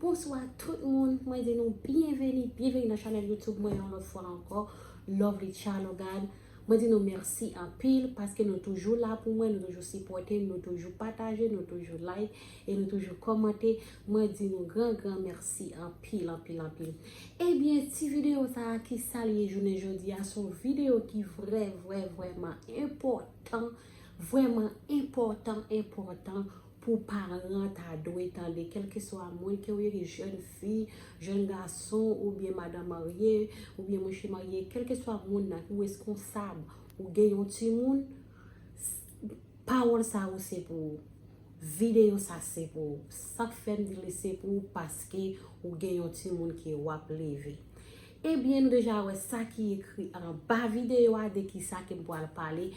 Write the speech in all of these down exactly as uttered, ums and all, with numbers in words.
Bonswa tout moun, mwen di nou byenveni, byenveni nan chanèl YouTube mwen yon lòt fwa ankò, Lovely Chalogan. Mwen di nou mèsi anpil paske nou toujou la pou mwen, nou toujou sipòte, nou toujou pataje, nou toujou like e nou toujou kòmante. Mwen di nou gran gran mèsi anpil, anpil, anpil. Ebyen, ti videyo sa a, ki sa l ye jounen jodi a, se yon videyo ki vrè, vrè, vrèman enpòtan, vrèman enpòtan, enpòtan pou paran ta dwe tande, kèlkeswa moun ke w ye, jèn fi, jèn gason, oubyen madanm marye, oubyen mouche marye, kèlkeswa moun nan ki reskonsab ou gen yon timoun, pawòl sa yo se pou ou. Videyo sa se pou ou. Sa k fè m di li se pou ou, paske ou gen yon timoun ke w ap leve. Ebyen, nou deja wè sa ki ekri anba videyo a, de ki sa ke m pral pale.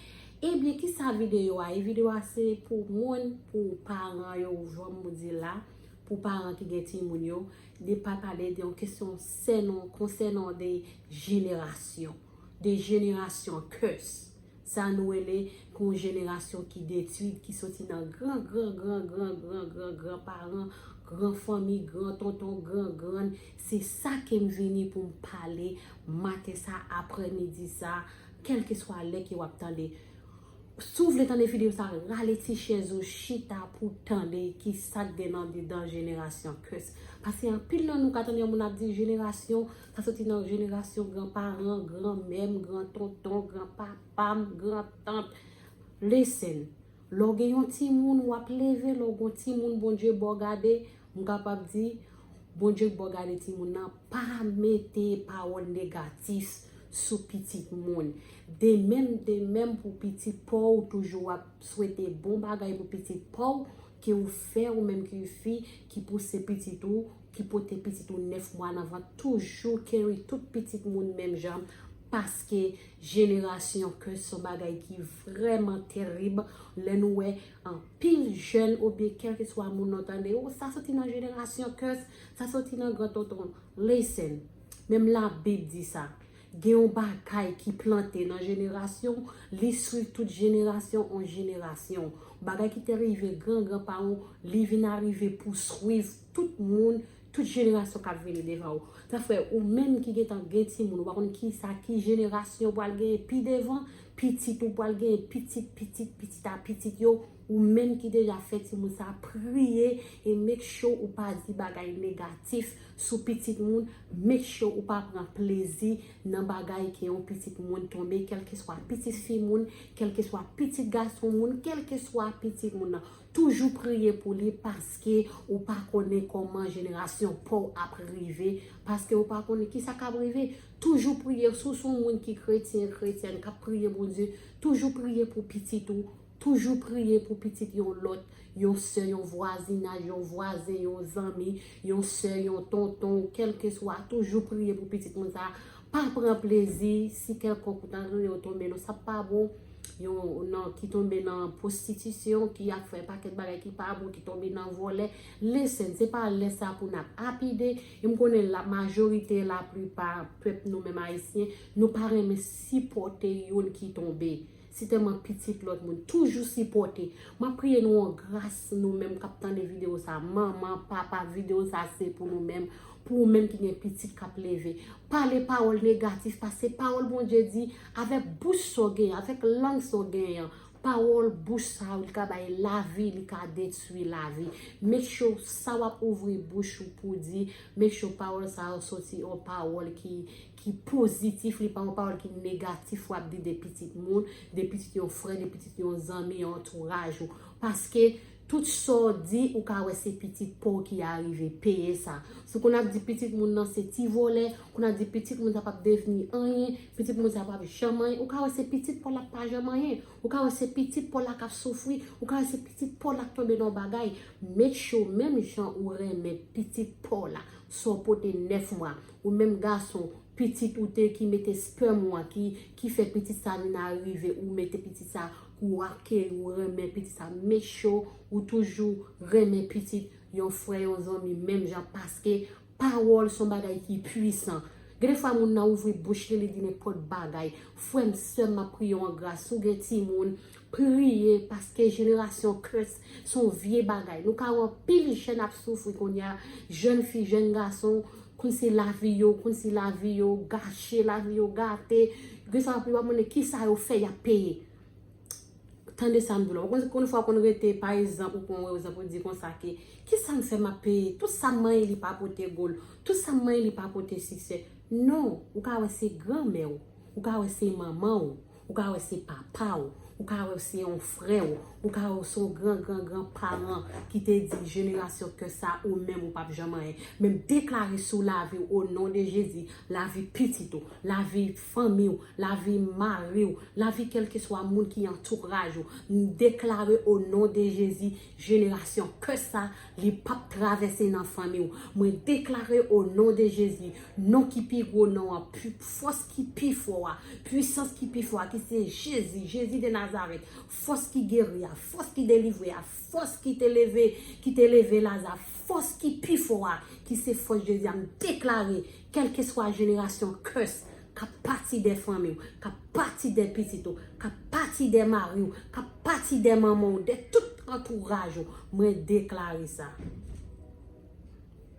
Ebyen, ki sa videyo a ye? Videyo a se pou moun, pou paran yo, jan m di la, pou paran ki gen timoun yo, de pa pale de yon kesyon sènon, konsènan de jenerasyon, de jenerasyon curse. Sa nou rele kon jenerasyon ki detwi, ki soti nan gran, gran, gran, gran, gran, gran, gran paran, gran fanmi, gran tonton, gran grann. Se sa ke m vini pou m pale maten sa, aprèmidi sa, kèlkeswa lè ke w ap tande. Si w vle tande videyo sa, rale ti chèz ou, chita pou w tande ki sa k gen nan dedan jenerasyon curse. Paske anpil nan nou ka tande yon moun ap di jenerasyon, sa soti nan jenerasyon granparan, granmè m, grantonton, granpapa m, grantant. Listen, lè w gen yon timoun, w ap leve, lè w gen yon timoun, Bondye ba w gade, m kapab di, Bondye ba w gade timoun nan, pa mete pawòl negatif sou pitit moun. De menm, de menm pou pitit pa w, ou toujou ap swete bon bagay pou pitit pa w, ke ou fè ou menm ki fi, ki pouse pitit ou, ki pote pitit ou nèf mwa nan vant, toujou carry tout pitit moun menm jan, paske jenerasyon curse se yon bagay ki vrèman terib. Lè nou wè anpil jèn oubyen kèlkeswa moun nou tande, oh, sa soti nan jenerasyon curse, sa soti nan grantonton. Listen, menm Labib di sa. Gen yon bagay ki plante nan jenerasyon, li swiv tout jenerasyon an jenerasyon. Bagay ki te rive gran granparan w, li vin arive pou swiv tout moun, tout jenerasyon k ap vini devan ou. Sa fè ou menm ki gentan gen timoun, ou pa konn kisa, ki jenerasyon ou pral genyen pi devan, pitit ou pral genyen, pitit, pitit, pitit a pitit yo, ou menm ki deja fè timoun sa, priye e make sure ou pa di bagay negatif sou pitit moun, make sure ou pa pran plezi nan bagay ke yon pitit moun tonbe, kèlkeswa pitit fi moun, kèlkeswa pitit gason moun, kèlkeswa pitit moun nan. Toujou priye pou li paske ou pa konnen kòman jenerasyon pa w ap rive, paske ou pa konnen kisa k ap rive. Toujou priye, si w se yon moun ki kretyen, kretyèn, k ap priye Bondye, toujou priye pou pitit ou, toujou priye pou pitit yon lòt, yon sè, yon vwazinaj, yon vwazen, yon zanmi, yon sè, yon tonton, kèlkeswa, toujou priye pou pitit moun sa. Pa pran plezi si kèlkonk ou ta genyen ou tonbe nan sa k pa bon, yon nan ki tonbe nan pwostitisyon, ki ap fè pakèt bagay ki pa bon, ki tonbe nan vòlè. Listen, se pa lè sa pou n ap apide. E m konnen la majorite, laplipa pèp nou menm ayisyen, nou pa renmen sipòte youn ki tonbe. Se tèlman pitit lòt moun. Toujou sipòte. M ap priye nou an gras, nou menm k ap tande videyo sa. Manman, papa, videyo sa se pou nou menm. Pou ou menm ki gen pitit k ap leve. Pale pawòl negatif, paske pawòl Bondye di, avèk bouch sa w genyen, avèk lang sa w genyen an, pawòl bouch sa yo, li ka bay lavi, li ka detwi lavi. Make sure sa w ap ouvri bouch ou pou di, make sure pawòl sa yo soti yon pawòl ki, ki pozitif, li pa yon pawòl ki negatif w ap di de pitit moun, de pitit yon frè, de pitit yon zanmi, yon antouraj ou. Paske tout sa w di, ou ka wè se pitit pa w ki arive peye sa. Si w konn ap di pitit moun nan se ti vòlè, konn ap di pitit moun sa p ap devni anyen, pitit moun sa p ap janm anyen, ou ka wè se pitit pa w la k pa janm anyen, ou ka wè se pitit pa w la k ap soufri, ou ka wè se pitit pa w la k tonbe nan yon bagay. Make sure, menm jan ou renmen pitit pa w la, sa w pote nèf mwa, ou menm gason, pitit ou te ki mete sperm ou an, ki, ki fè pitit sa vin arive, ou mete pitit sa, ou ake, ou renmen pitit sa, make sure ou toujou renmen pitit yon frè, yon zanmi, menm jan, paske pawòl se yon bagay ki pwisan. Gen de fwa moun nan ouvri bouch li, li di nenpòt bagay. Frè m, sè m, m ap priye w an gras. Si w gen timoun, priye, paske jenerasyon curse se yon vye bagay. Nou ka wè anpil jèn ap soufri kounye a, jèn fi, jèn gason, konn se lavi yo, konn se lavi yo gache, lavi yo gate. Gen sa w ap mande kisa yo fè, y ap peye. Tande sa m di w la. Ou konn, konn fwa w konn rete, pa egzanp, ou pran yon egzanp, ou di konsa ke, kisa m fè m ap peye? Tout sa m manyen, li pa pote goal. Tout sa m manyen, li pa pote siksè. Non, ou ka wè se granmè w, ou ka wè se manman w, ou ka wè se papa w, ou ka wè se yon frè w, ou ka wè se yon gran, gran, gran paran ki te di jenerasyon curse sa, ou menm ou p ap janm anyen. Men m deklare sou lavi w, o non de Jezi, lavi pitit ou, lavi fanmi w, lavi mari w, lavi kèlkeswa moun ki antouraj ou. M deklare o non de Jezi, jenerasyon curse sa, li p ap travèse nan fanmi w. Mwen deklare o non de Jezi, non ki pi gwo non an, pi, fòs ki pi fò a, pwisans ki pi fò a, ki se Jezi, Jezi de Nazarèt, fòs ki geri a, fòs ki delivre a, fòs ki te leve, ki te leve Laza, fòs ki pi fò a, ki se fòs Jezi a, m deklare, kèlkeswa jenerasyon curse k ap pati dè fanmi w, k ap pati dè pitit ou, k ap pati dè mari w, k ap pati dè manman w, dè tout antouraj ou, mwen deklare sa.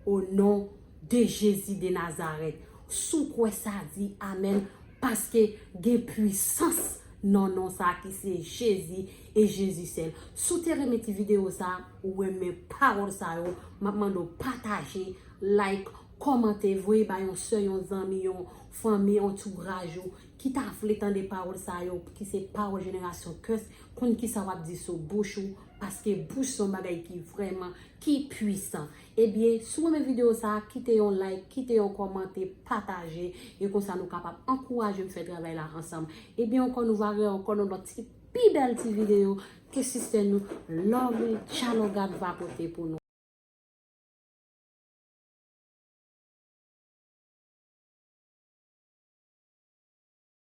O non de Jezi de Nazarèt, si w kwè sa, di amèn, paske gen pwisans nan non sa ki se Jezi e Jezi sèl. Si w te renmen ti videyo sa, ou renmen pawòl sa yo, m ap mande w pataje, like, kòmante, voye bay yon sè, yon zanmi, yon fanmi, antouraj ou ki ta vle tande pawòl sa yo, ki se pawòl jenerasyon curse, konn kisa w ap di sou bouch ou, paske bouch se yon bagay ki vrèman, ki pwisan. Ebyen, si w renmen videyo sa, kite yon like, kite yon kòmante, pataje, e konsa nou kapab ankouraje m fè travay la ansanm. Ebyen, ankò nou va wè ankò nan lòt ti, pi bèl ti videyo ke sistè nou, Love Chalogat va pote pou nou.